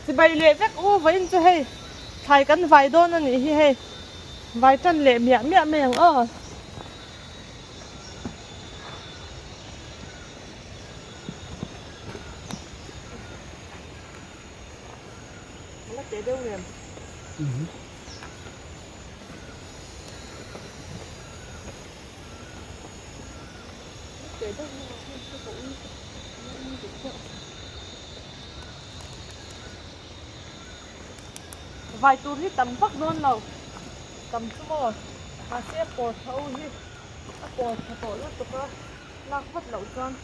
Chibai leh vek u vawiin chu hei thlai kan vai dawn a nih hi hei vai tan leh miah miah mai ang aw. A la teh deuh em? Vai tur hi tam vak dawn lo tam chu maw mahse a pawr tha ho hi a pawr tha tawh lutuk a lak vat loh chuan.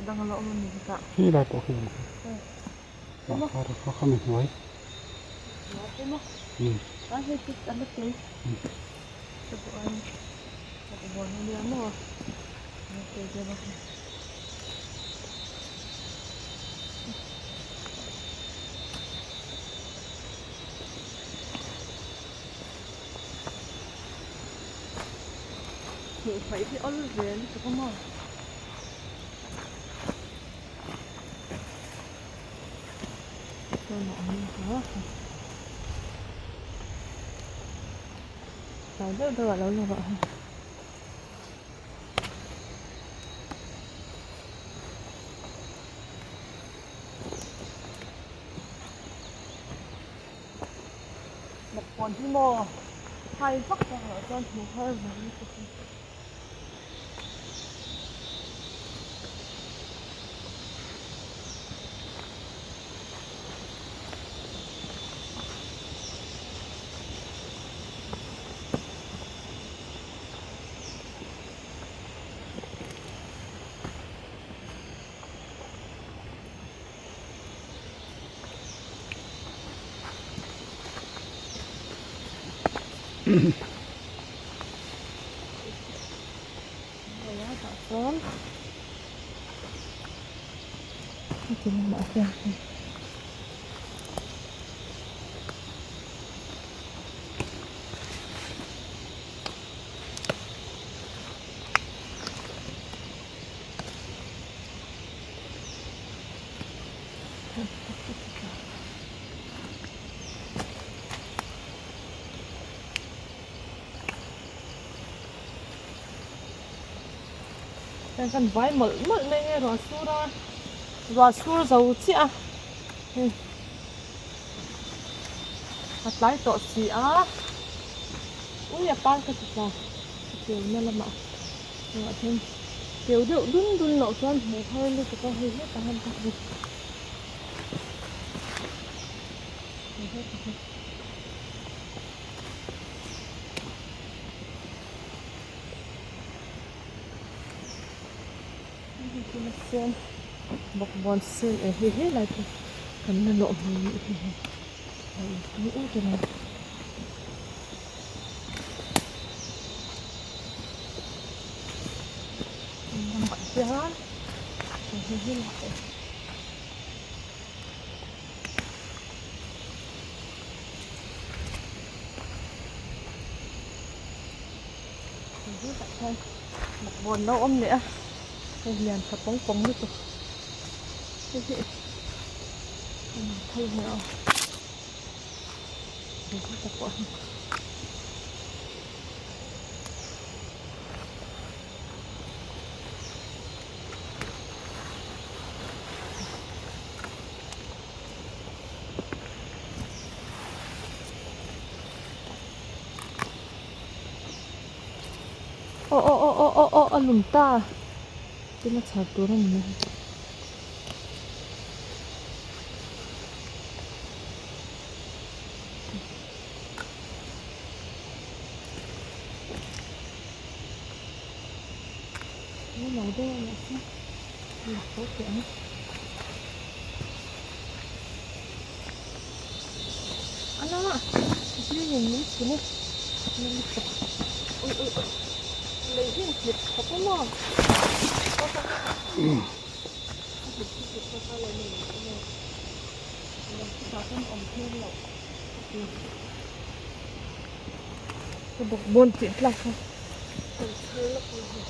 A dang a la awm a ni hetah. Khi lai pawh khi a awm kha. Mah kha rawh kha kha mi hnuai. Hnuai te maw? A hei chu a la tui. Ka duh ai ka duh bawn a nia maw? A la tui deuh a hei. Hmuh hmaih hi awl ve lutuk a maw? Sawn a awm a tlai deuh deuh ah lo la rawh hei. Bawkbawn hi maw hai vak vak loh chuan hmuh har ve lutuk a. Chuan heti lamah hian hei Heng kan vai mawlh mawlh mai nge ruah sur a ruah sur zo chiah a hei a tlai tawh si a ui a par ka ti tla a keu na lamah tunah hian keu deuh dun dun loh chuan hmuh har lutuk a hei hetah hian ka hmu hei hetah hian. Sen bawkbawn sen eh hei helai pawh kan la lawh hmel nih hi hei a intung ut a ni. Lamah hian hei helai pawh. Bawkbawn lo awm leh a hei lian tha pawng pawng lutuk hei hi a ni thei hle a hei heta pawh hi. Aw aw aw aw aw aw a lum ta tin a chhar tur a ni mai. Ni lo deuh a nih chu la tho teh ang. A la Lingin min chhun e na lutuk ui ui ui lei hi in hlip khawp a maw a hlip hi hlip kha kha lo nei ang em lam chutah chuan awm hmel loh ka ti ka bawkbawn tih tlak kha ka chhar lawk ang hei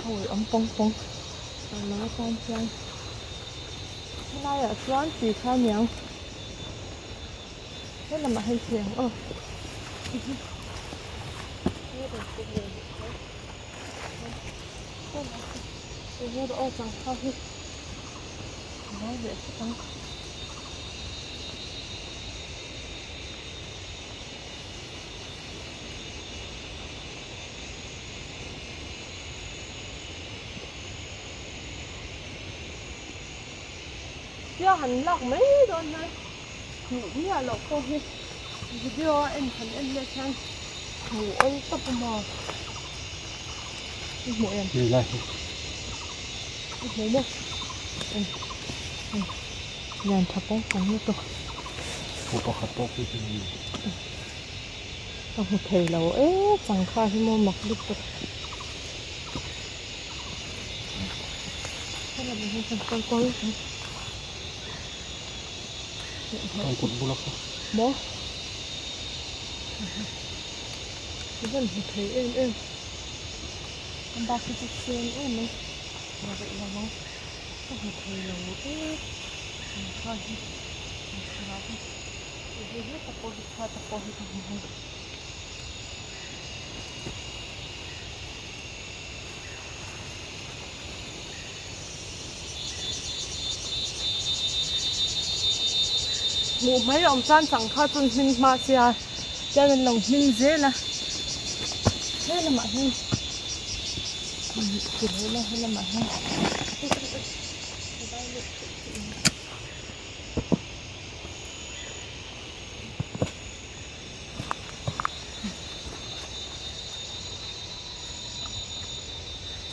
a ui awm pawng pawng alo atan chuan helaiah chuan tui kha aniang. He lamah hian thei ang aw aw changkha hi a mawi leh khawp ang. Tia han lak mai dawn hian hmuh miah loh pawh hi video a en han en leh hian hmuh awl tawp a maw i hmuh em? Hei lai hi. I hmu maw? En en lian tha pawng pawng lutuk. Hmuh pakhat pawh khi hi a ni. Ka hmu thei lo e changkha hi maw mak lutuk. Tawngkut bula kha. Maw? I van hmu thei em em. A bak hi chu sen em mai. La rih lo ang. Ka hmu thei lo e. Ang kha hi. Ang thla hi. Hei heta pawh hi chhuata pawh hi ka hmu hei. Hmuh mai awm chuan changkha chu hmin hma sia chuan an lo hmin zel a he lamah hian ti leh ila he lamah hian.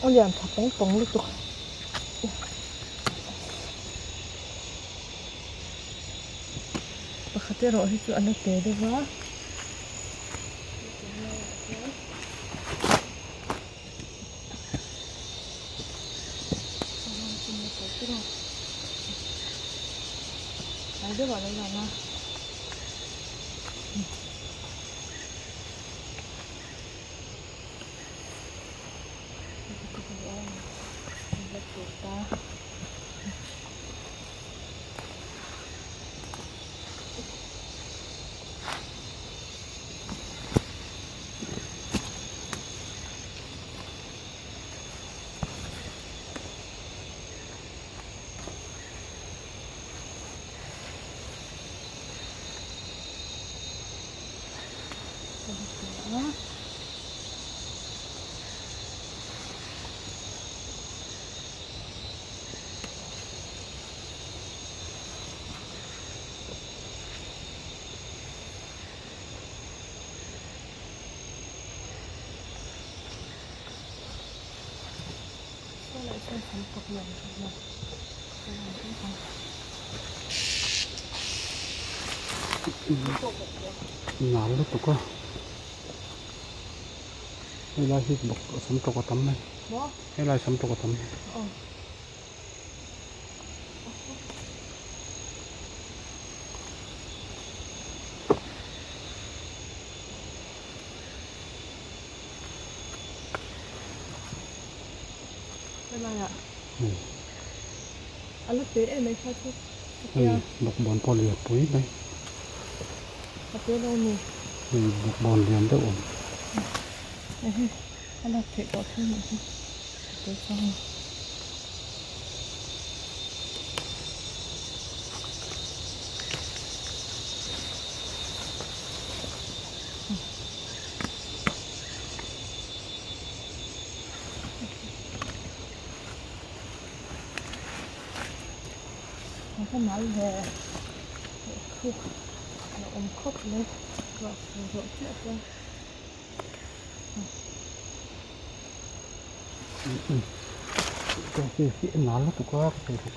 A lian tha pawng pawng lutuk pakhat erawh hi chu a la te deuh va. Tlai deuh ah lo lang a. Nal lutuk a helai hi bawk sam tawk a tam mai helai sam tawk a tam mai. Hei bawkbawn pawh lian pui mai hei bawkbawn lian deuh awm. Ka mal ve khu a awm khawp mai ruah sur zawh chiah chuan. Hei hi a nal lutuk a ka thei bawk.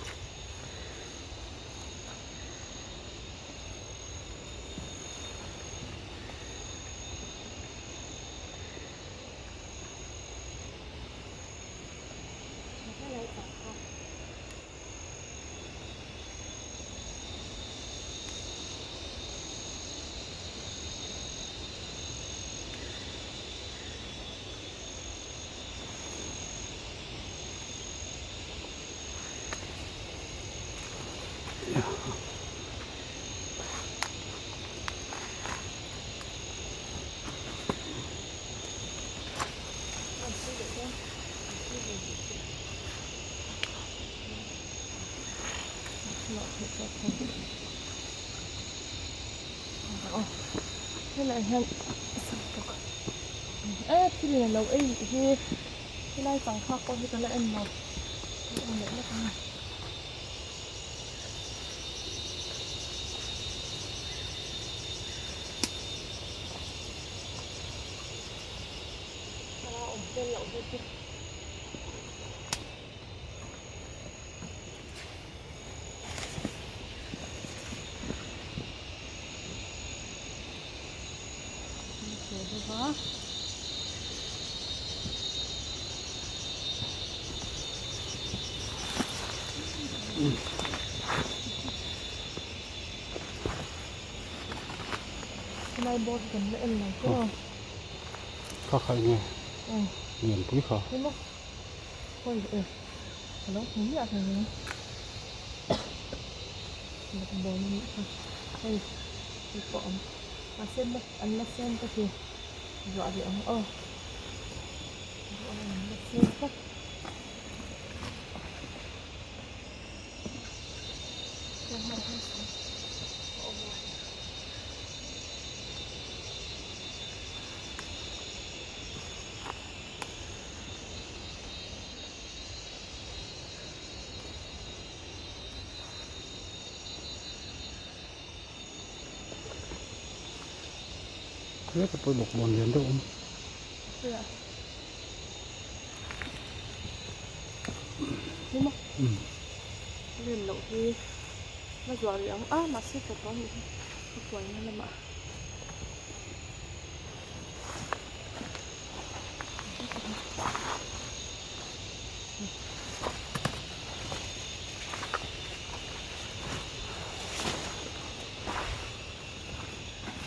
Helaiah hian samtawk e thil in alo ei nih hi helai changphak pawh hi ka la en lo ka en leh lawk ang a. Thlalak awm hmel loh hi chu. Helai bawr hi kan la en lo tawh a. Kha kha enge lianpui kha. Hawi e ka lo hmu miah hlei ang bawkbawn a nih kha hei hei pawh a awm mahse an la sen ka ti zuah rih ang aw zuah an la sen tlat. Hetah pawh bawkbawn lian deuh a awm. Len loh hi la zuah rih ang a mahse tawp a nih hi ka kuaina lamah.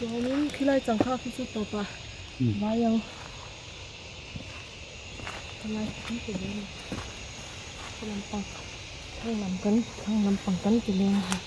Chuanin khilai changkha khi chu tawpah vai ang helai kan ti leh a ni he lampang thlang lam kan thlang lampang kan ti leh a.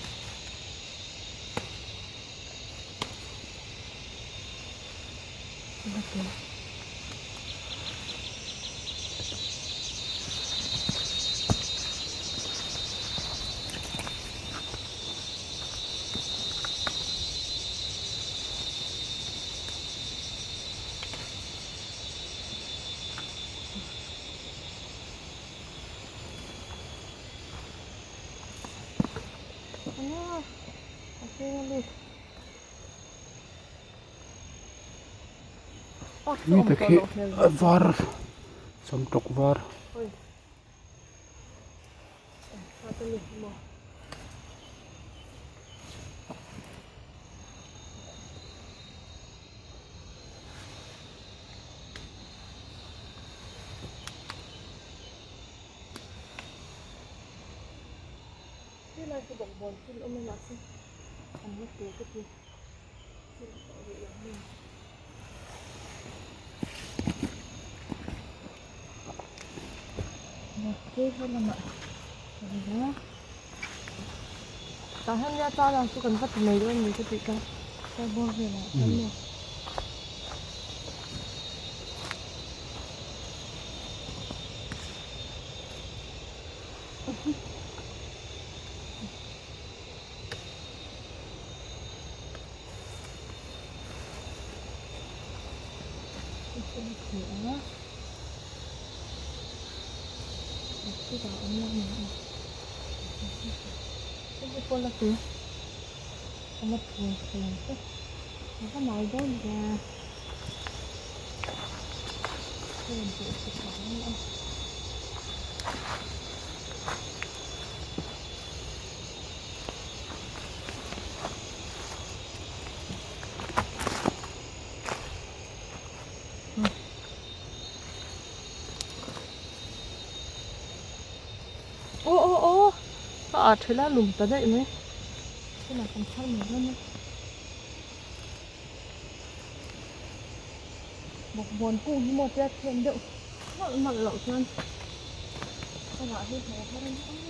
Mi te khi a var samtawk var. Helai hi bawkbawn thil awm a mahse an la tur ka ti thil tawh rih lo mai. Mahse he lamah ka ni a tah hian nia char ang chu kan va ti mai dawn a ni ka tih kha tlai bawr velah hian maw. Aw aw aw ka ah thelh a lum ta daih mai tunah kan chhar mai dawn a bawkbawn kung hi maw tia then deuh malh malh loh chuan ka rah hi hmuh har a ni ang.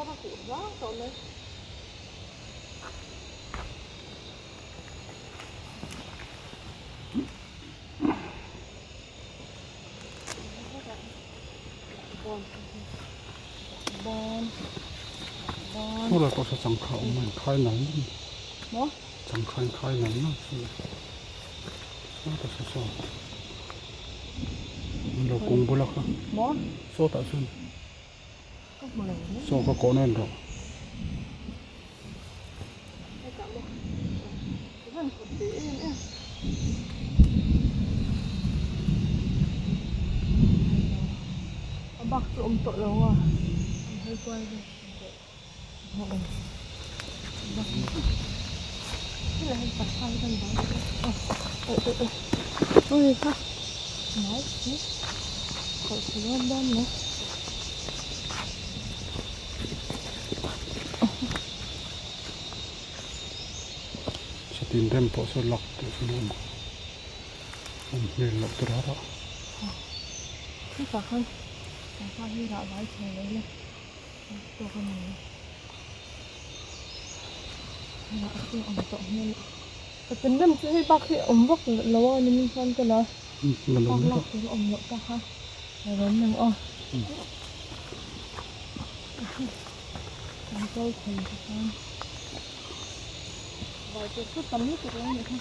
kha huh hlang tawh mai. Saw lai pawh saw changkha a awm a inkhai nal nal Maw? Changkha inkhai nal nal saw lai sawtah saw saw an lo kung bula kha Maw? Sawtah chuan Ka hmu lo mai. Saw ka kawhna en rawh. Hetah maw? Ka van kawt ve em em. A bak chu awm tawh lo a, an hawi kual vel Satin rem pawh saw lak tih chu awm awm hmel loh tur a rah. Tawk a ni a chu awm tawh hmel ka tin rem chu hei bak hi awm vak lo a ni min chuan ka la bak lak tur a awm loh ta kha a rawn lang aw kan kal thei te chuan vai tur chu tam lutuk lo a nih kha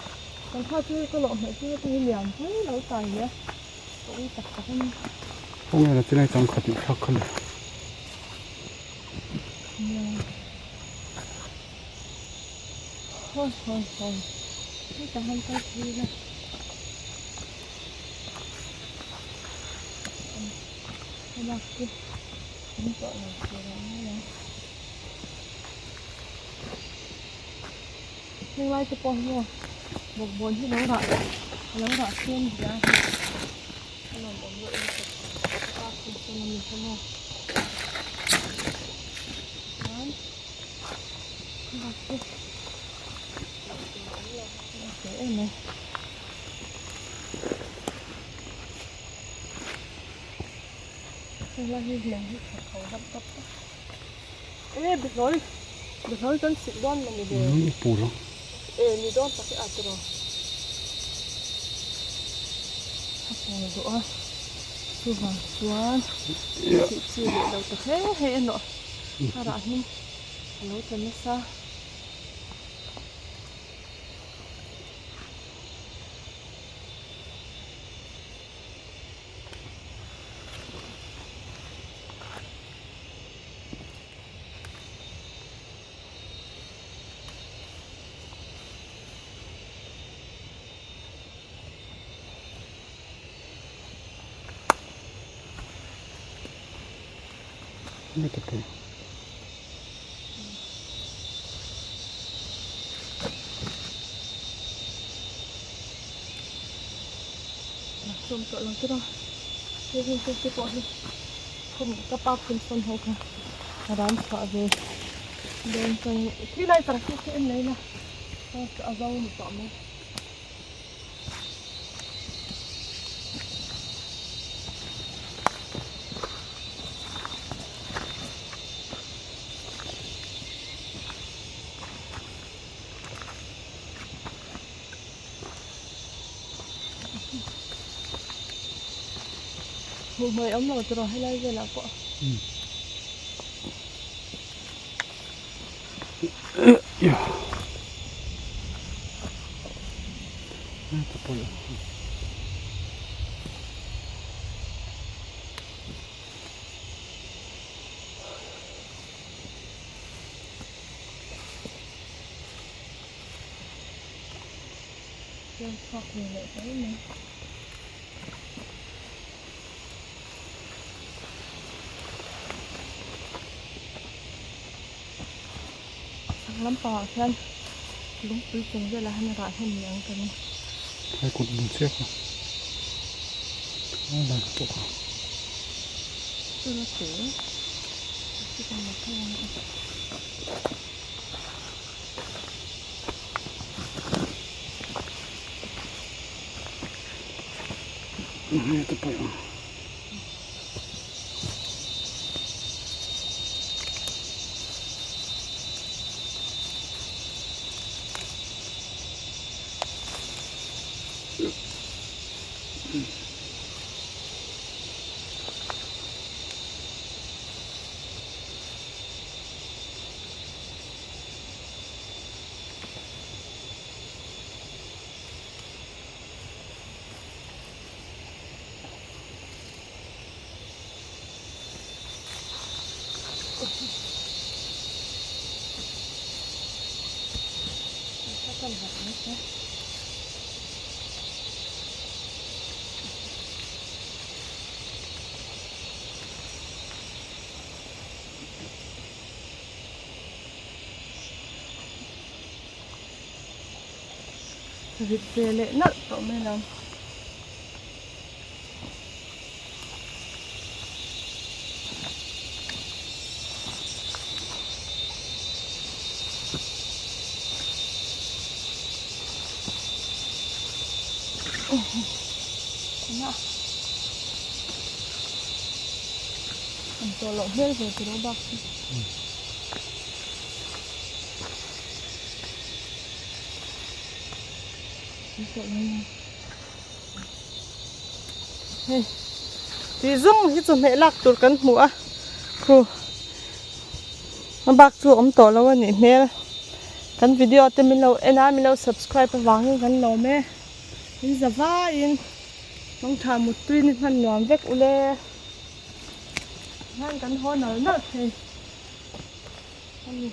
kan thla chu ka lawh hmeh chu heti lian pui lo tai leh a. Ka ui tak tak a ni. Khawnge la chenai chang khat tih thlak kha le. Nia. Hawi hawi hawi. Heta han kal phei ila. A bak chu an tawh lo tur a ngai ang. Heng lai te pawh hian bawkbawn hi lo rah a lo rah tlem hle a a lawmawm reuh lutuk a pa phun sawn a ni hlawm a chuan bak chu hlauh tur a awm lo a fel em mai. Heng lai hi lei hi tha chho dap dap a. E behlawi behlawi kan sik dawn maw ni le? Umm pu lo. E ni dawn tak hi a tiraw. A pu duh a chuvang chuan thih chi leh lo ta hle hei a nawh a rah hnung a lo tla nasa. Sawm tawh lo tawh a hei heng te te pawh hi phun ka pa phun sawn ho kha a ram chhuah ve dawn chuan khi lai tak khi khi en mai ila a zo ni tawh mai. Hmuh hmai awm lo tawh helai velah pawh. Keu chhuak ve leh hle mai. Chhak lampangah khian lungpui chung velah hian rah hnem ni ang ka ring. He kut bul chiah kha a lan pawh kha. Chu la te chu kan la thei ang a. Te pawh Rit ve leh nalh tawh mai lo. An tawh loh hmel ve tiro bak chu. An tawh lo nia. Hei tui zawng hi chawhmeh lak tur kan hmu a khu a bak chu a awm tawh lo a nih hmel kan video te min lo en a min lo subscribe avangin kan lawm e in za vaiin mangtha muttui ni hman nuam vek ule hian kan haw nal nalh thei a ni.